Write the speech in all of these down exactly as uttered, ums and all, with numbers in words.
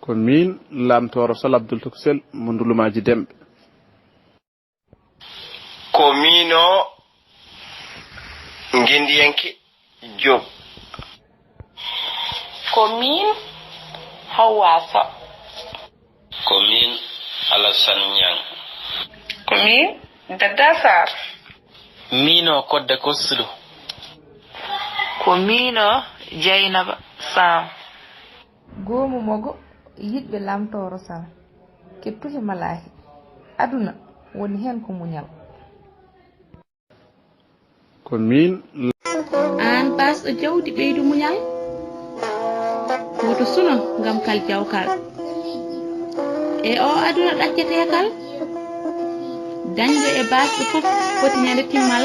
Ko miin Lamtooro Sal Abdul Tuksel mo Ndulumaaji Demɓe. Ko miino Ngendiyanke Joop. Ko miin Hawwa Soh. Ko miin Alasan Ñaŋ. Ko miin Dadda Saar. Miino Kodda Koslu. Ko miino Jaynaba Saam. Goomu mogo yiɗɓe Lamtooro Sal, kettuhe malaahi, aduna woni heen ko muñal. Ko miin. Aan baasɗo jawdi ɓeydu muñal, woto suno ngam kal jawkal. E oo aduna ɗacceteekal, dañde e baasɗo fof foti ñande timmal.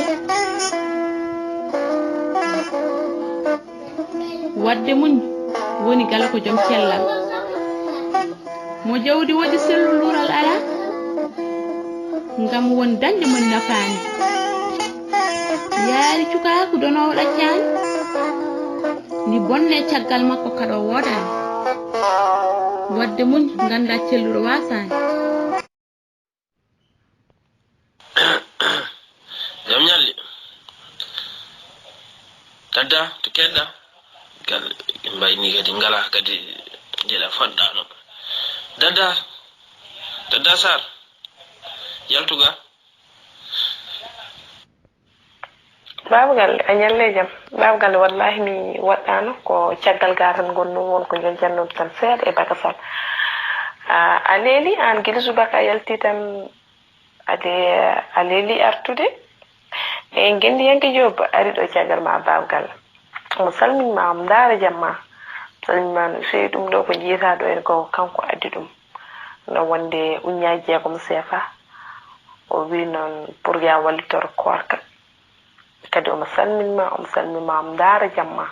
Waɗde muñ woni gala ko joom cellal. Mo jawdi woodi sellu luural alaa, ngam won dañde mo nafaani. Yaari cukaaku donoowo ɗaccaani, ndi bonne caggal makko kadi o woodaani. Waɗde muñ nganndaa celluɗo waasaani. Jam ñalli. Dadda to keɗɗa. Gal mbayni kadi ngala kadi jeɗa fodɗano. Dadda. Dadda Sar. Yaltuga. Baaba Galle, a ñalle jam. Baaba Galle, wallahi mi waɗɗaano ko caggal gaatal ngol ɗum won ko njoñjannoo tan seeɗa e bakasal. A leeli aan gila subaka a yalti tan ade a leeli artude. E Ngenndiyanke Joob ari ɗo caggal ma Baaba Galle. Omo salmin ma, omo ndaara jam ma. Salmin ma no feewi ɗum ɗo ko jiyata ɗo en ko kanko addi ɗum. No wonde uññaaji jeegom seefa. O wi noon pour ya wallitor koorka. Kadi omo salmin ma, omo salmin ma, omo ndaara jam ma.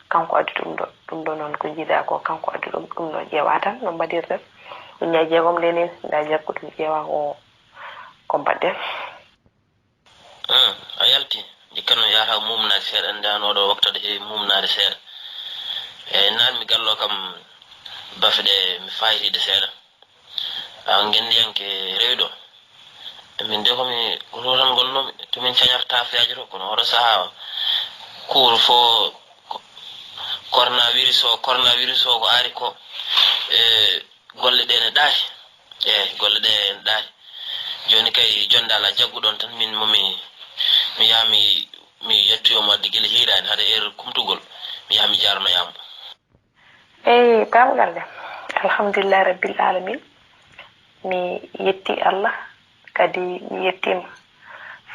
Kanko addi ɗum ɗo, ɗum ɗo noon ko jiiɗa ko kanko addi ɗum, ɗum ɗo ƴeewa tan no mbaɗirɗen. Uññaaji jeegom nde ni nda jaggu ɗum ƴeewa ko ko mbaɗɗen. A yalti, jikkanno yahata mumnaade seeɗa, nde an oɗo waktude heewi mumnaade seeɗa. Eeyi, naatmi gallo kam bafe ɗe mi fayitiiɗe seeɗa. A ngenndiyanke rewɗo. Min de komi ko tan ngolnomi to min cañata tafiyaaji to, kono oɗo sahaa couvre-feu, coronavirus o, coronavirus o ko ari ko e golle ɗe ne ɗaati. Eeyi, golle ɗe ne ɗaati. Jooni kay jonnde alaa, jaggu ɗon tan min momi mi yaha mi mi yettoyo mo addi gila hiiraani hade heure kumtugol, mi yaha mi jaarnoya mo. Eyi, Baaba Galle, alhamdulillahi rabbil alamin. Mi yetti Allah, kadi mi yettima.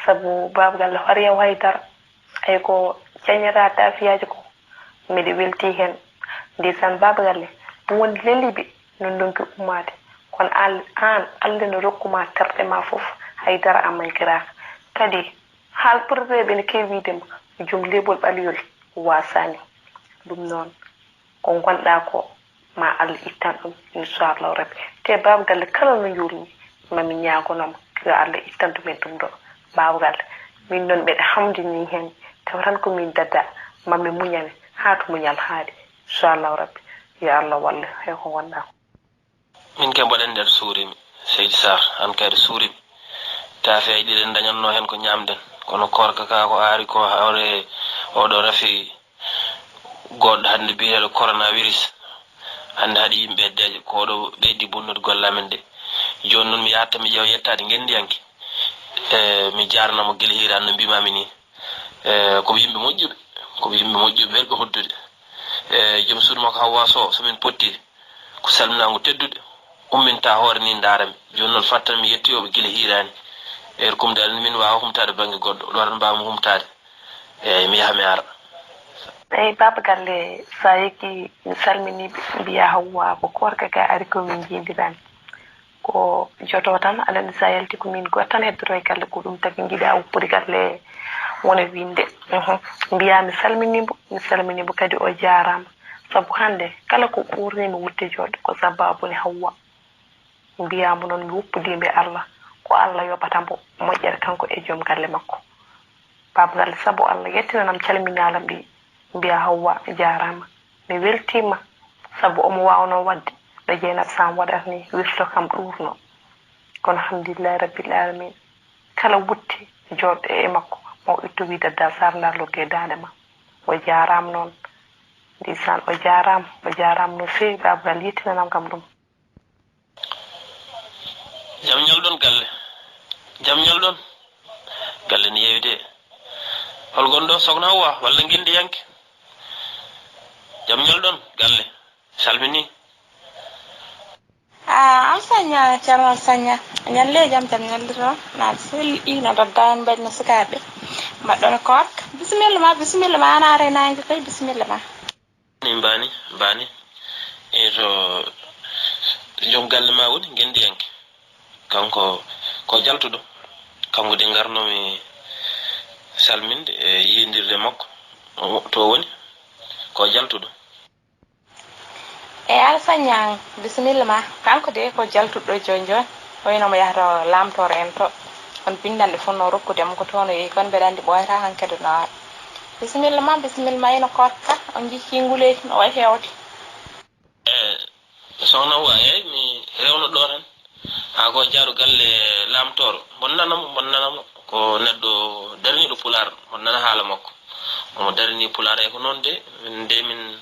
Sabu Baaba Galle, hoto yaw haydara. Ay ko cañata tafiyaaji ko, miɗo welti heen. Ndeysan Baaba Galle, ɗum woni leliiɓe no ndonki ummaade. Kono aan, aan, Allah no rokku ma terɗe ma fof, haydara a mankiraaka. Kadi, haalpirreeɓe ne keewi wiide ma, joom leeɓol ɓaleyol waasaani. Ɗum noon, ko ngonɗaa ko, ma Allah ittan ɗum, inchallahu rabbi. Te Baaba Galle, kala no njuurmi, ma mi ñaagono ma, yo Allah ittan ɗum en ɗum ɗo. Baaba Galle, min noon mbeɗa hamdini heen, tawa tan ko min dadda, ma mi muñane, haa to muñal haaɗi, inchallahu rabbi. Yo Allah wallu, he ko ngonɗaa ko. Min kay mboɗen nder suurimi, Seydi Saar, aan kay aɗa suurimi. Taafe ay ɗiɗen dañatno heen ko ñaamden, kono koorka ka ko aari ko hawre oɗo rafi goɗɗo hannde biyeteeɗo coronavirus. Hannde haɗi yimɓe heddeejo, ko oɗo ɓeydi bonnude golle amen de. Jooni noon mi yahatta mi ƴeewa yettaade ngenndiyanke. E mi jaarnamo gila hiiraani no mbimami ni. E koɓe yimɓe moƴƴuɓe, koɓe yimɓe moƴƴuɓe welɓe hoddude. E joom suudu makko Hawwa Sow, so min potti ko salminaango teddude, umminta hoore ni ndaara mi. Jooni noon fattan mi yettoyooɓe gila hiiraani. Heure kumde aɗa min waawa humtaade bannge goɗɗo, ɗo tan mbaawmi humtaade. Eeyi, mi yaha mi ara. Eyi, Baaba Galle, so a yeggii, mi salminii ɓe, mbiyaa Hawwa ko koorka ga ari ko min njiidiraani. Ko joto tan, alaa ni so a yalti ko min gooto tan heddoto e galle, ko ɗum tagi njiɗaa woppude galle wona winnde. Mbiyaa mi salminii mbo, mi salminii mbo kadi o jaaraama. Sabu hannde kala ko ɓuurnii mi wutte jooɗde ko sabaabu ne Hawwa. Mbiyaa mo noon mi woppudii mbo e Allah, ko Allah yoɓata mbo moƴƴere kanko e joom galle makko. Baaba Galle, sabu Allah yettinanam calminaalam ɗi, mbiyaa Hawwa jaaraama. Mi weltiima sabu omo waawnoo waɗde ɗo Jeynab Sam waɗata ni wirto kam ɗuurno. Kono alhamdulillahi rabbil alamin. Kala wutti jooɗo e makko, mo itto wi Dadda Sar ndarlo ke daande ma. O jaaraama noon. Ndeysaan, o jaaraama, o jaaraama no feewi, Baaba Galle yettinanam kam ɗum. Jam ñalɗon galle? Jam ñalɗon? Galle ne yeewi de. Hol gonɗo, Sokna Hawwa walla ngenndiyanke? Jam ñalɗon galle? Salmini. Ah, an saña, Ceerno Saña. Ñalle jam, jam ñalliro. Na selli, na dadda en mbaɗno sukaaɓe. Mbaɗɗon koorka. Bisimilla ma, bisimilla ma, an are naange koy, bisimilla ma. Ni mbaani, mbaani. E to joom galle ma woni ngenndiyanke. Kanko ko jaltuɗo. Kanko de ngarnomi salminde e yiyondirde makko. O to woni ko jaltuɗo. E Alfa Ñaŋ, bisimilla ma. Kanko de ko jaltuɗo jooni jooni. O wiyno mo yahata o laamtooro en to. Kono binndanɗe fof no rokkude mo ko toon o yehi, kono mbeɗa anndi ɓooyataa hankadi no ara. Bisimilla ma, bisimilla ma, ino koorka ka, on njiccii nguleeki no wayi heewde. E Sohna Hawwa, eey, mi rewno ɗo tan. Haa ko jaaru galle laamtooro. Mbon nana mo, mbon nana mo. Ko neɗɗo darniiɗo Pulaar, mbon nana haala makko. Omo darnii Pulaar e ko noon de, min de min,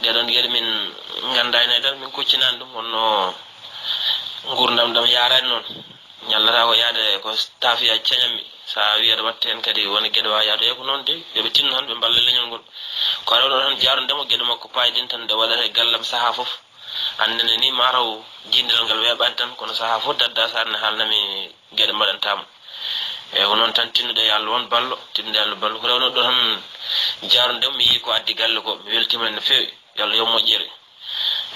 ɗeɗon geɗe min nganndaani e dal, min kuccinaani ɗum, wonno nguurndam ɗam yaaraani noon. Ñallata ko yahde ko taafiya ceñammi, so a wiyat watte heen kadi won e geɗe waawa yahde e ko noon de, yo ɓe tinno tan ɓe mballa leñol ngol. Ko rewno tan jaarundemo geɗe makko paayɗinta nde waɗata e gallam sahaa fof. Annene ni mataw jinndiral ngal weeɓaani tan, kono sahaa fof Dadda Sar ne haalnami geɗe mbaɗantaamo. Eey, ko noon tan tinnuɗe, yo Allah won ballo, tinnuɗe yo Allah ballo. Ko rewno ɗo tan jaarundemo, mi yii ko addi galle ko, mi weltiima heen no feewi. Yo Allah yoɓ moƴƴere.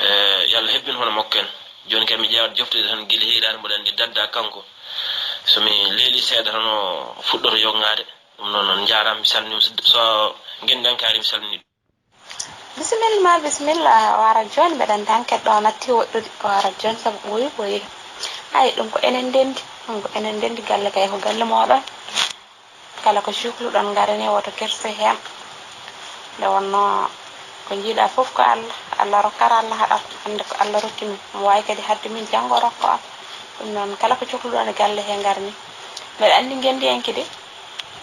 Eey, yo Allah hebbin hono makko en. Jooni kay mi ƴeewat jofte ɗe tan gila hitaande, mboɗo anndi Dadda kanko. So mi leelii seeɗa tan o fuɗɗoto yoŋaade. Ɗum noon, on njaaraama, mi salminiima. So, so ngenndiyanke ari, mi salminii ɗum. Bisimilla ma, bisimilla. O arat jooni, mbeɗa anndi hankadi ɗo natti woɗɗude. O arat jooni sabu ɓooyi ko yehi. Hay ɗum ko enen ndenndi, ɗum ko enen ndenndi, galle kay ko galle mooɗon. Kala ko cukluɗon ngarani woto kerse heen. Nde wonnoo ko njiiɗaa fof ko Allah, Allah rokkata Allah haɗata, hannde ko Allah rokki min, omo waawi kadi haɗde min janngo o rokka on. Ɗum noon kala ko cukluɗon e galle hee ngarani. Mbeɗa anndi ngenndiyanke de,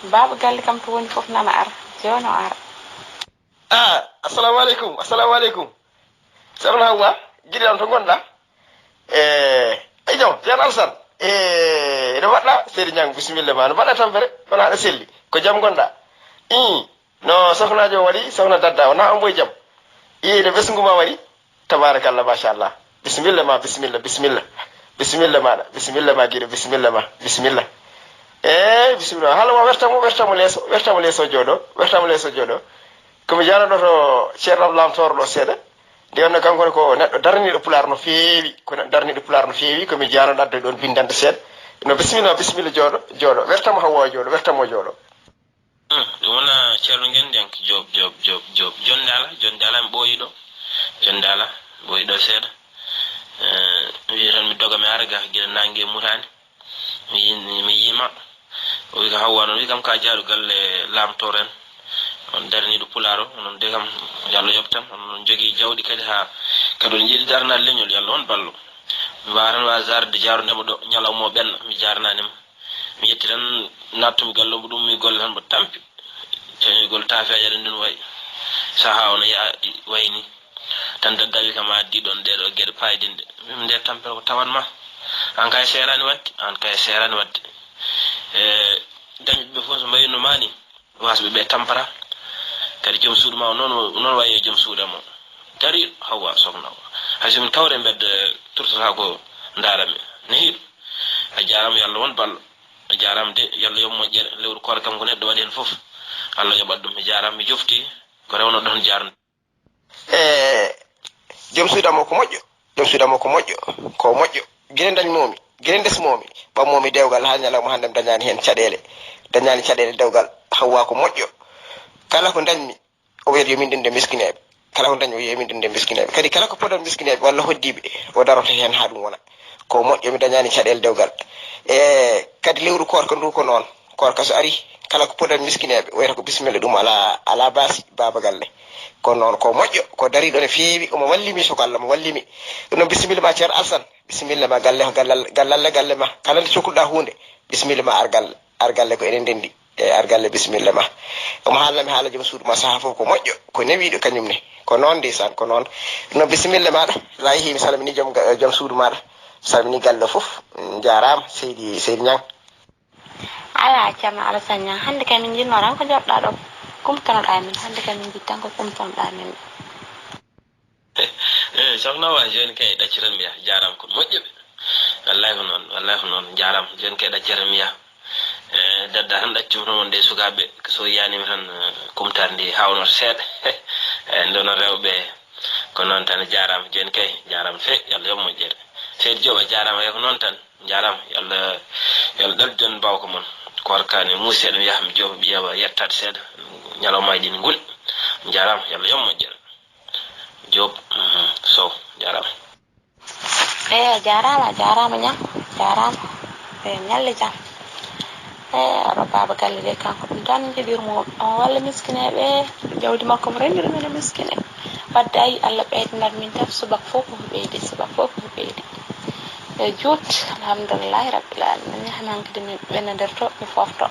baaba galle kam to woni fof nana ara, jooni o ara. Ah, assalamu aleykum, assalamu aleykum. Sohna Hawwa, giɗo am to ngonɗa? Eh, ay jam, Ceerno Alasan. Eh, ene waɗɗa, Seydi Ñang, bisimilla ma. No mbaɗa tampere, kono aɗa selli. Ko jam ngonɗa? Ii, no sohnajo o waɗi, sohna Dadda, wona ombo e jam? Ii, no ɓesngu ma waɗi? Tabarakallah, machallah. Bisimilla ma, bisimilla, bisimilla. Bisimilla maɗa, bisimilla ma giɗo, bisimilla ma, bisimilla. Eh, bisimilla. Hala ma wertamo, wertamo leeso, wertamo leeso jooɗo, wertamo leeso jooɗo. Ko mi jaarnoɗo to ceerno am laamtooro ɗo seeɗa. Nde wonno kanko ne ko neɗɗo daraniiɗo Pulaar no feewi, ko neɗɗo daraniiɗo Pulaar no feewi, ko mi jaarnoɗo addoy ɗoon binndannde seeɗa. No bisimilla, bisimilla jooɗo, jooɗo. Wertamo Hawwa jooɗo, wertamo jooɗo. Hmm, ɗum wona ceerno ngenndiyanke Joob, Joob, Joob, Joob. Jonnde alaa, jonnde alaa, mi ɓooyii ɗo. Jonnde alaa, mi ɓooyii ɗo seeɗa. Eh, mi wiyi tan mi doga mi ara ga gila naange mutaani. Mi yi-, mi yiima. O wi ka Hawwa noon, wi kam ka jaaɗo galle laamtoor en. On darniiɗo Pulaar o, onon de kam, yo Allah yoɓ tan. Onon jogii jawɗi kadi haa, kadi on njiɗi daranaade leñol, yo Allah on ballo. Mi waawa tan waawi jaarde jaarundema ɗo, ñalawma o ɓenna, mi jaaranaani mo. Mi yetti tan, naattumi galle o, mbo ɗum mi golle tan mbo tampi. Cañoygol taafiya yaɗa ndun wayi. Sahaa o no yaha wayi ni. Tan Dadda wi kam a addi ɗon ɗee ɗoo geɗe paayɗinɗe. Mbimi nde tampere ko tawat ma. Aan kay seeraani waɗde, aan kay seeraani waɗde. E dañɓe ɓe fof so mbayino ma ni, waasɓe ɓe tampata. Kadi joom suudu ma o noon, noon wayi e joom suudu am o. Dariiɗo, Hawwa, Sohna Hawwa. Hay so min kawri e mbedda, turtata ko ndaara mi. Nehiiɗo, a jaaraama, yo Allah won ballo. A jaaraama de, yo Allah yoɓ moƴƴere. Lewru koorka kam ko neɗɗo waɗi heen fof, Allah yoɓat ɗum. Mi jaaraama, mi jofti ko rewnoɗon jaarnde. E joom suudu am o ko moƴƴo, joom suudu am o ko moƴƴo, ko moƴƴo. Gila dañmoomi, gila ndesmoomi, ɓamoomi dewgal haa ñalawma hannde mi dañaani heen caɗeele, dañaani caɗeele dewgal. Hawwa ko moƴƴo. Kala ko dañmi, o wiyata yo min ɗum nde miskineeɓe. Kala ko dañmi, o wiya yo min ɗum nde miskineeɓe. Kadi kala ko podon miskineeɓe walla hoɗdiiɓe, o daroto heen haa ɗum wona. Ko moƴƴo, mi dañaani caɗeele dewgal. E kadi lewru koorka ndu ko noon. Koorka so arii, kala ko podan miskineeɓe, wayata ko bisimilla ɗum ala, ala baasi, baaba galle. Kono noon ko moƴƴo, ko dariiɗo no feewi, omo wallimi so ko Allah mo wallimi. Ɗum noon bisimilla ma Ceerno Alsan, bisimilla ma galle, ko gallal, gallalle galle ma. Kala nde cokluɗa huunde, bisimilla ma ar galle, ar galle ko enen ndenndi. E ar galle bisimilla ma. Omo haalnami haala joom suudu ma sahaa fof ko moƴƴo, ko newiiɗo kañum ne. Ko noon ndeysaan, ko noon. Ɗum noon bisimilla maɗa, sa yehi mi salmini joom ga-, joom suudu maɗa. Mi salmini galle fof. Njaaraama, seydi, seydi Ñaŋ. Alaa, Ceerno Alasan Ñaŋ, hannde kay min njiɗno tan ko jooɗɗaa ɗo, kumtonoɗaa min, hannde kay min njiɗ tan ko kumtonoɗaa min. Eh, soxna Awa, jooni kay ɗacciran mi yaha, jaaraama ko moƴƴuɓe. Wallahi ko noon, wallahi ko noon, jaaraama, jooni kay ɗacciran mi yaha. Eh, dadda tan ɗaccum tan wonde e sukaaɓe, so yiyaanima tan, eh, kumtaar ndi haawnoo seeɗa. Eh, ndono rewɓe, ko noon tan, jaaraama, jooni kay, jaaraama feewi, Yalla yoɓ moƴƴere. Seydi Joob, a jaaraama, kay ko noon tan. Njaaraama, Yalla, Yalla ɗaɓɓitan bawka mon. Koorka ne muusi, eɗen yaha mi joofa ɓiya wa yettaade seeɗa. Ñalawmaaji ɗi ne nguli. Njaaraama, Yalla yoɓ moƴƴere. Joob, mhm, Sow, njaaraama. Eey, a jaaraama, a jaaraama Ñaŋ, jaaraama. Eey, ñalle jam. Eey, oɗo baaba galle de, kanko ɗum tan njiɗirmi, omo walla miskineeɓe, jawdi makko omo renndi ɗum ene miskine. Wadde ay, Allah ɓeydinan min tan, subaka fof ko ɓeydi, subaka fof ko ɓeydi. E juut, alhamdulillahi rabbil alamin. Mi yaha mi hankadi mi ɓenna nder to, mi fofto.